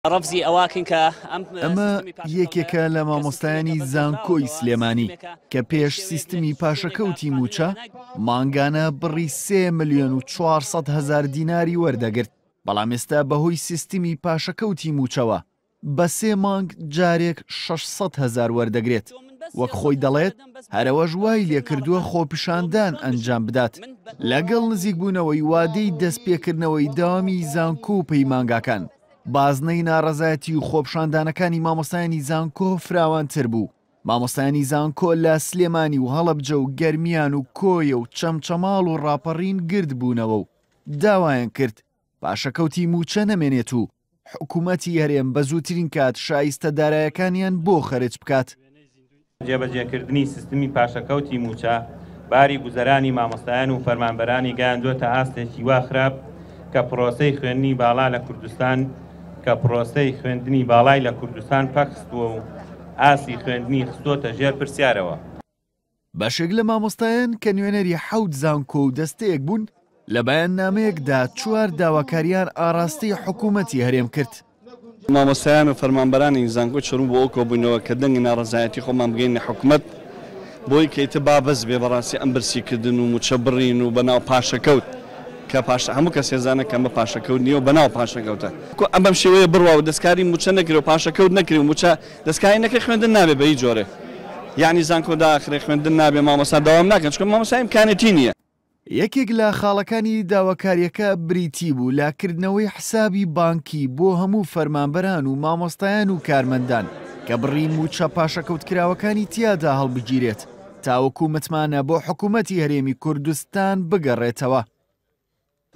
ڕەفزی ئەوەکەین کە ئەم ئەمە یەکێکە لە مامۆستایانی زانکۆی سلێمانی کە پێش سیستمی پاشەکەوتی مووچە مانگانە بڕی 3 ملیۆن و 400 هەزار دیناری وەردەگرت، بەڵام ئێستا بەهۆی سیستمی پاشەکەوتی مووچەوە بە سێ مانگ جارێک 600 هەزار وەردەگرێت. وەک خۆی دەڵێت هەرەوەش وای لێکردووە خۆپیشاندان ئەنجام بدات. لەگەڵ نزیکبوونەوەی وادەی دەستپێکردنەوەی دەوامی زانکۆ و پەیمانگاکان، بازنەی ناڕەزایەتی و خۆپشاندانەکانی مامۆستایانی زانکۆ فراوانتر بوو. مامۆستایانی زانکۆ لە سلێمانی و هەڵەبجە و گەرمیان و کۆیە و چەمچەماڵ و ڕاپەڕین گردبوونەوە و داوایان کرد پاشەکەوتی مووچە نەمێنێت و حکومەتی هەرێم بە زووترین کات شایستە دارایەکانیان بۆ خەرج بکات. جێبەجێکردنی سیستمی پاشەکەوتی مووچە، باری گوزەرانی مامۆستایان و فەرمانبەرانی گەیاندووەتە ئاستێکی وا خراپ کە پرۆسەی خوێندنی باڵا لە کوردستان کە پرۆسەی خوێندنی باڵای لە کوردستان پەکخستووە و ئاستی خوێندنی خستووەتە ژێر پرسیارەوە. بەشێک لە مامۆستایان کە نوێنەری حەوت زانکۆ و دەستەیەک بوون، لە بەیاننامەیەکدا چوار داواکارییان ئاڕاستەی حکوومەتی هەرێم کرد. مامۆستایان و فەرمانبەرانی زانکۆی چەرموو بۆ ئەو کۆبووینەوە کە دەنگی ناڕەزایەتی خۆمان بگەینە حکومەت بۆی کە ئیتر با بەس بێ بەڕاستی ئەم برسیکردن و مووچە بڕین و بەناو پاشەکەوت کە پاش هەموو کەس ئێزانە کە ئەمە پاشەکەوت نییە و بەناو پاشەکەوتە. ئەم بەم شێوەیە بڕوا و دەستکاری مووچە نەکرێ و پاشەکەوت نەکرێ و مووچە دەستکاری نەکرێ خوێندن نابێ بە هیچ جۆرێک یانی زانکۆ داخرێ خوێندن نابێ مامۆستا دەوام ناکەن چونکە مامۆستا ئیمکانێتی نییە. یەکێک لە خاڵەکانی داواکارییەکە بریتی بوو لە کردنەوەی حسابی بانکی بۆ هەموو فەرمانبەران و مامۆستایان و کارمەندان کە بڕی مووچە پاشەکەوتکراوەکانی تیادا هەڵبگیرێت تاوەکو متمانە بۆ حکومەتی هەرێمی کوردستان بگەڕێتەوە.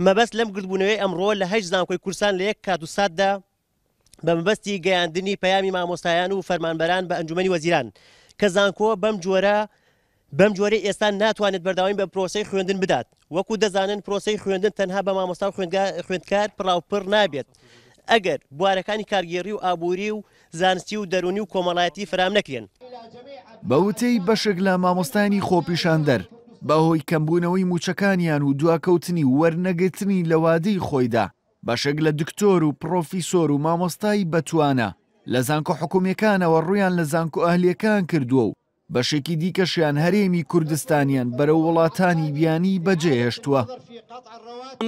مەبەست لەم گردبوونەوەی ئەمڕۆ لە هەشت زانکۆی کوردستان لە یەک کات و ساتدا بە مەبەستی گەیاندنی پەیامی مامۆستایان و فەرمانبەران بە ئەنجومەنی وەزیران کە زانکۆ بەم جۆرە بەم جۆرەی ئێستا ناتوانێت بەردەوامی بە پرۆسەی خوێندن بدات وەکو دەزانن پرۆسەی خوێندن تەنها بە مامۆستا و خوێندکار پڕاوپڕ نابێت ئەگەر بوارەکانی کارگێڕی و ئابووری و زانستی و دەروونی و کۆمەڵایەتی فەراهەم نەکرێن. بە وتەی بەشێک لە مامۆستایانی خۆپیشاندەر، بەهۆی کەمبوونەوەی مووچەکانیان و دواکەوتنی و وەرنەگرتنی لە وادەی خۆیدا، بەشێک لە دکتۆر و پڕۆفیسۆر و مامۆستای بەتوانا لە زانکۆ حکومییەکانەوە ڕوویان لە زانکۆ ئەهلییەکان کردووە و بەشێکی دیکەشیان هەرێمی کوردستانیان بەرەو وڵاتانی بیانی بەجێهێشتووە.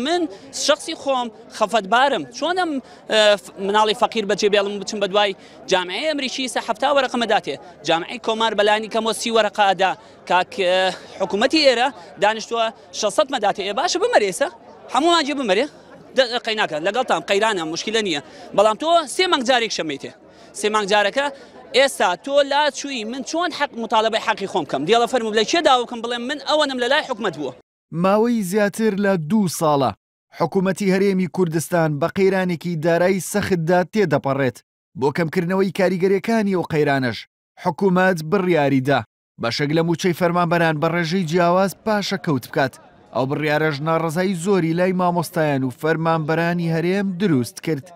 من شخصی خۆم خەفەتبارم چۆن ئەم مناڵی فەقیر بەجێ بێڵم بچم بە دوای جامعەی ئەمریکی ئیستا 70 وەرەقەم ئەداتێ جامعەی کۆمار بەلانی کەمەوە 30 وەرەقە ئەدا کاک حکوومەتی ئێرە دانیشتووە 600 مەداتێ ئێ باشە بمەرێ ئێستا هەموومان جێ بمەرێ قەیناکە لەگەڵتان قەیرانە مشکلە نییە بەڵام تۆ سێ مانگ جارێک شەمەیتێ سێ مانگ جارەکە ئێستا تۆ لا چووی من چۆن حەق مطالبەی حەقی خۆم بکەم دیڵە فەرموو لە کێ داوا بکەم بڵێم من ئەوەنم لە لای حکومەت بووە. ماوەی زیاتر لە دوو ساڵە حکومەتی هەرێمی کوردستان بە قەیرانێکی دارایی سەختدا تێدەپەڕێت، بۆ کەمکردنەوەی کاریگەرییەکانی ئەو قەیرانەش حکومەت بڕیاریدا بەشێک لە مووچەی فەرمانبەران بە ڕێژەی جیاواز پاشەکەوت بکات، ئەو بڕیارەش ناڕەزایی زۆری لای مامۆستایان و فەرمانبەرانی هەرێم دروست کرد.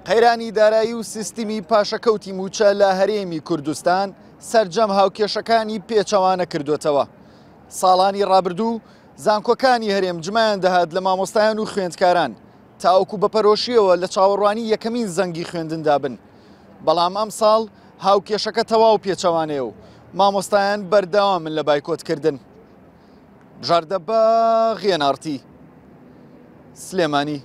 قەیرانی دارایی و سیستمی پاشەکەوتی مووچە لە هەرێمی کوردستان سەرجەم هاوکێشەکانی پێچەوانە کردووەتەوە. ساڵانی ڕابردوو زانکۆکانی هەرێم جمایان دەهات لە مامۆستایان و خوێندکاران تاوەکو بە پەرۆشییەوە لە چاوەڕوانی یەکەمین زەنگی خوێندندا بن. بەڵام ئەمساڵ هاوکێشەکە تەواو پێچەوانەیە و مامۆستایان بەردەوامن لە بایکۆتکردن. بژاردە باغ، ئێن ئاڕ تی، سلێمانی.